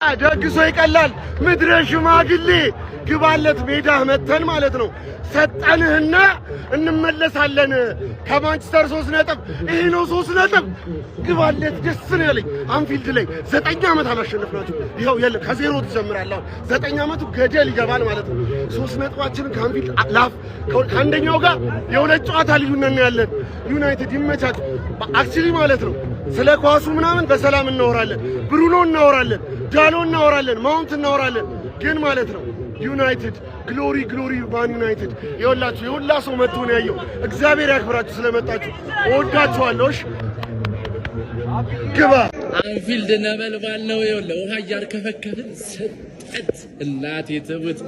ደግሶ ይቀላል። ምድረ ሽማግሌ ግባለት ሜዳህ መተን ማለት ነው። ሰጠንህና እንመለሳለን። ከማንቸስተር 3 ነጥብ፣ ይሄ ነው 3 ነጥብ። ግባለት፣ ደስ ነው ያለኝ። አንፊልድ ላይ 9 ዓመት አላሸነፍናችሁ። ይኸው የለም፣ ከዜሮ ትጀምራለህ። አሁን 9 ዓመቱ ገደል ይገባል ማለት ነው። 3 ነጥባችንን ከአንፊልድ ላፍ ከአንደኛው ጋር የሁለት ጨዋታ ልዩነት ነው ያለን። ዩናይትድ ይመቻችሁ። Actually ማለት ነው፣ ስለ ኳሱ ምናምን በሰላም እናወራለን። ብሩኖ እናወራለን፣ ዳሎ እናወራለን፣ ማውንት እናወራለን። ግን ማለት ነው ዩናይትድ glory, glory Man United። ይኸውላችሁ የሁላ ሰው መጥቶ ነው ያየው። እግዚአብሔር ያክብራችሁ ስለመጣችሁ፣ እወዳችኋለሁ። እሺ ግባ። አንፊልድ ነበልባል ነው። ይኸውልህ ውሃ እያርከፈከፍን ሰጠት፣ እናቴ ትሙት።